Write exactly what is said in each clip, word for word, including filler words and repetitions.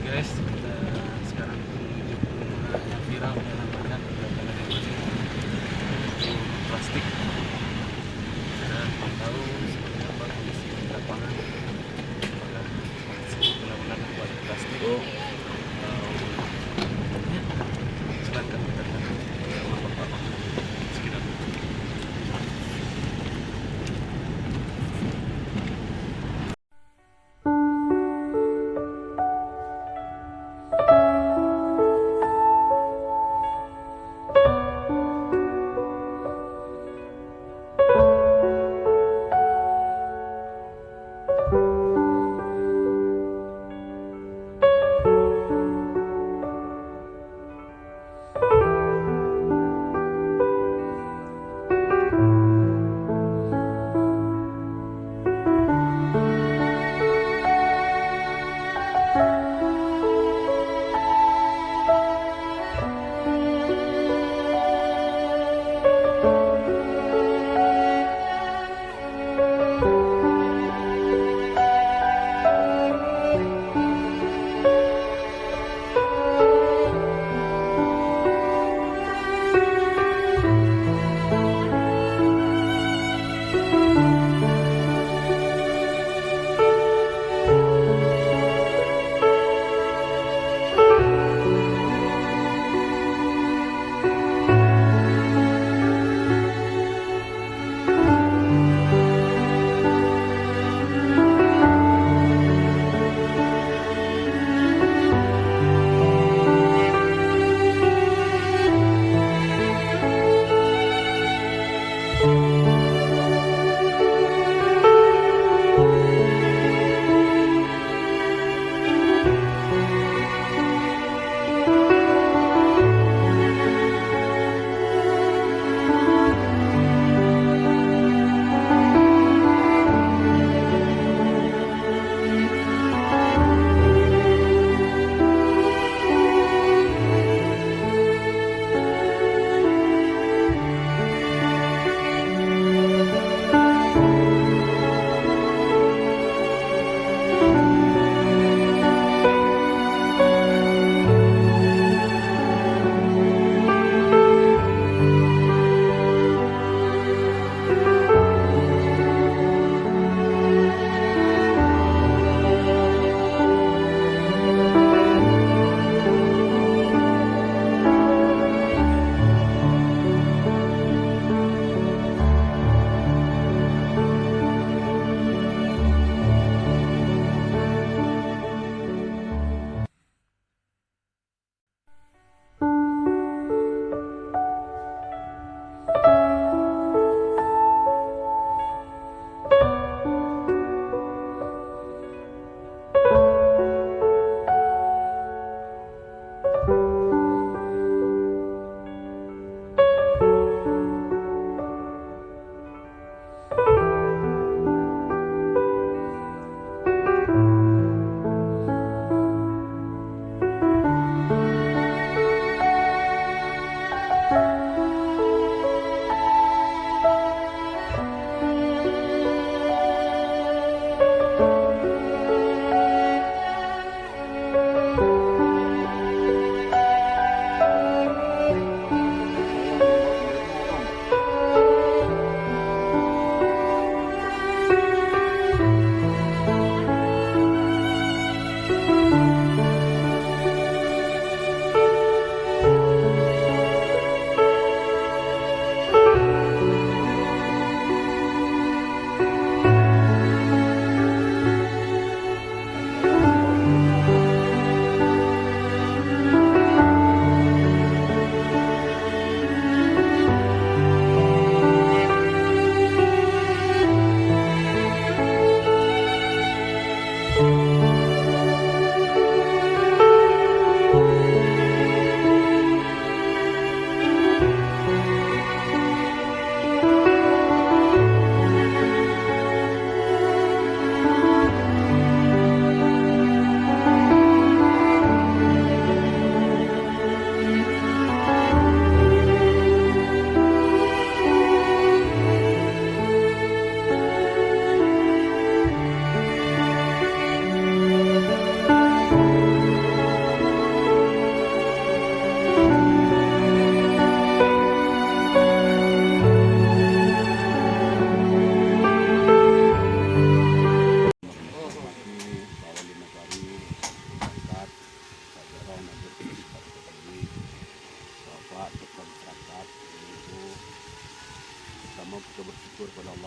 Guys, kita sekarang menuju ke rumahnya Vira, Vira Banyak, kita akan ada plastik. Kita belum tahu seperti apa kondisi di lapangan. Apakah masih benar-benar buat plastik? Oh. Ya, silakan kita lihat rumah Bapak sekitar.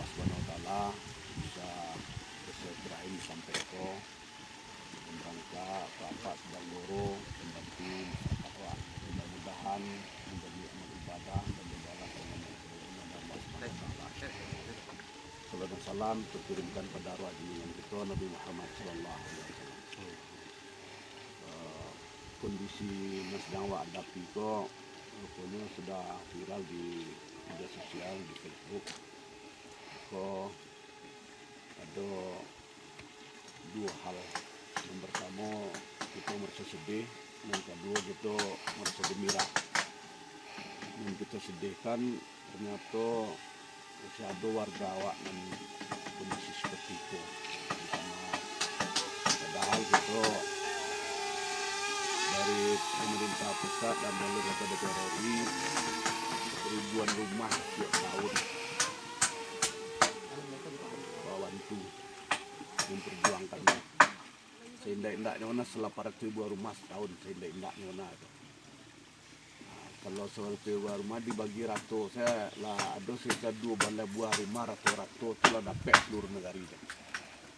Subhanahu wa Taala bisa bersilaturahim sampai ko, pemberangkat, bapak, saudara, pembantu, masyarakat awak. Mudah-mudahan menjadi amal ibadah dan mudahan Allah Subhanahu wa Taala. Salawat dan salam terkirimkan pada arwah junjungan kita Nabi Muhammad sallallahu alaihi wasallam. Eh, kondisi nan sadang awak hadapi ko, ruponyo sudah viral di media sosial, di Facebook. Ko ado duo hal. Yang pertamo, kito maraso sedih, yang kaduo, kito maraso gembira. Yang kito sedihkan, ternyato masih ado warga awak nan kondisi seperti itu. Sama, padahal kito dari pemerintah pusat dan dari kota D P R R I, ribuan rumah tiap tahun babantu memperjuangkan. Saindak-indaknyo nah, salapan ratuih buah rumah satahun, saindak-indaknyo nah tu. Nah, kalau saratus buah rumah dibagi rato, saya lah ado sekitar dua baleh buah rumah rato-rato tu lah dapek saluruh nagari tu.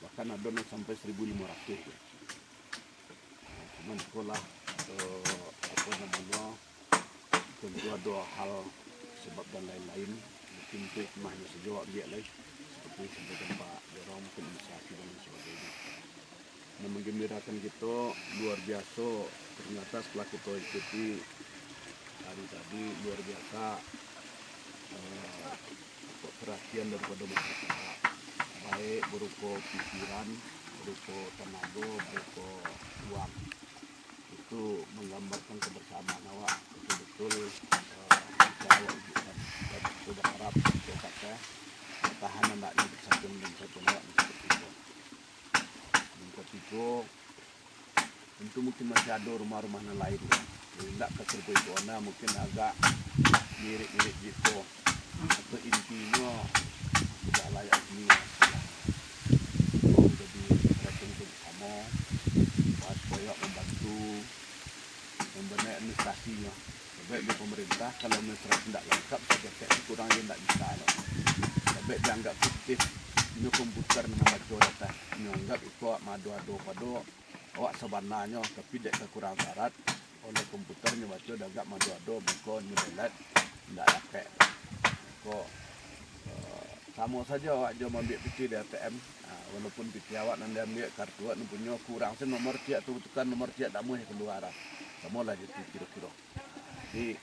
Bahkan ado nan sampai seribu limo ratuih tu. Nah, cuman itulah, eh, apa namanya, tentu ado hal sebab dan lain-lain. Mungkin tu hikmahnyo sajo awak ambiak lai. Seperti sampaikan Pak Jorong, mungkin inisiasi dan lain sebagainyo. Nan manggembirakan kito luar biaso, ternyata setelah kito ikuti hari tadi, luar biasa, eh, perhatian daripada masyarakat, baik berupa pikiran, berupa tanago, berupa uang. Itu manggambarkan kebersamaan awak, betul-betul, eh, bisa awak wujudkan. Dan kita berharap, kita kata, tahan andaknyo persatuan dan kesatuan awak ni seperti itu. Yang ketiga, tentu mungkin masih ado rumah-rumah nan lain, kan. Indak ka sarupo itu, nah, mungkin agak mirip-mirip gitu. Tapi intinyo, tidak layak huni lah. Jadi, perhatian bersama, buat koyok membantu, membenahi administrasinyo. Sabab di pemerintah, kalau administrasi indak lengkap, saketek kurang je indak bisa lah. Sabab dianggap fiktif, inyo komputer nan mambaco data. Inyo anggap iko mado-ado pado awak sabananyo, tapi dek kakurang syarat, oleh komputer nyo baco dagak mado-ado, mangko nyo belet, indak dapek. Mangko, eh, samo sajo awak jo maambiak pitih di A T M. Ah, walaupun pitih awak nan diambiak, kartu awak nan punyo kurang se nomor ciek tu, tukar nomor ciek, dak muah kalua. Samo lah jo tu kiro-kiro. Jadi,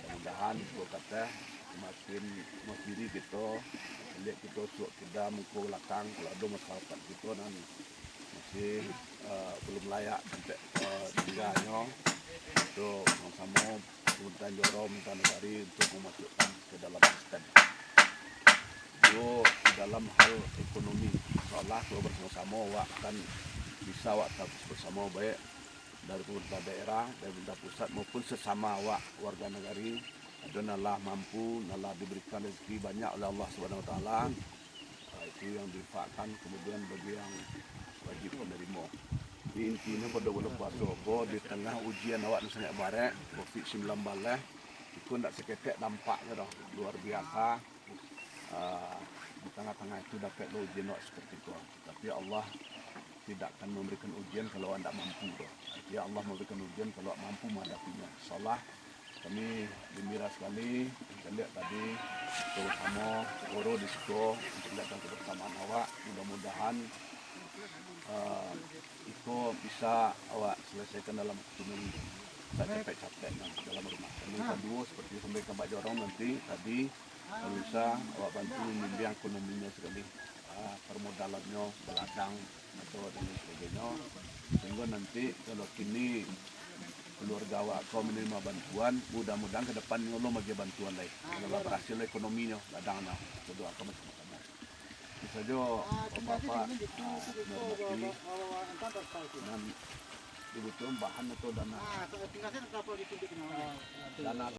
mudah-mudahan, kok kata, samakin makiri kito, liek kito suok kida muko balakang, kalau ado masyarakat kito nan masih, eh, belum layak sampai, eh, tingganyo, kito samo-samo pemerintahan Johor, pemerintahan nagari untuk mamasukkan ke dalam sistem. Duo, di dalam hal ekonomi, insyaallah kalau bersama-sama, awak akan bisa awak tabus bersama, baik dari pemerintah daerah, dari pemerintah pusat, maupun sesama awak warga nagari, ado nan lah mampu, nan lah diberikan rezeki banyak oleh Allah Subhanahu Wa Taala. Ah, itu yang diinfakkan, kemudian bagi yang wajib penerima. Jadi, intinyo pado bulan puaso ko, di tengah ujian awak nan sangaik barek, covid sembilan belas, iko ndak saketek dampaknyo doh, luar biasa. Ah, di tengah-tengah itu dapek lo ujian awak seperti itu. Tapi Allah tidak akan memberikan ujian kalau awak ndak mampu doh. Tapi Allah memberikan ujian kalau awak mampu menghadapinya. Insyaallah, kami gembira sekali, kita lihat tadi, terutama guru di situ, kita lihat kebersamaan awak. Mudah-mudahan, eh, iko bisa awak selesaikan dalam waktu nan sacapek-capeknya dalam rumah. Dan yang kedua, seperti disampaikan Pak Jorong nanti tadi, kalau bisa awak bantu membimbing ekonominya sekali, ah, permodalannyo, beladang, atau dan lain sebagainya. Sehingga nanti kalau kini keluarga awak ko menerima bantuan, mudah-mudahan ke depan nyo lo magi bantuan lai. Kalau berhasil ekonominyo, ladang nah, kita doakan bersama-sama. Itu saja, Bapak-bapak, ah, menghormati. Dan dibutuhkan bahan atau dana? Dana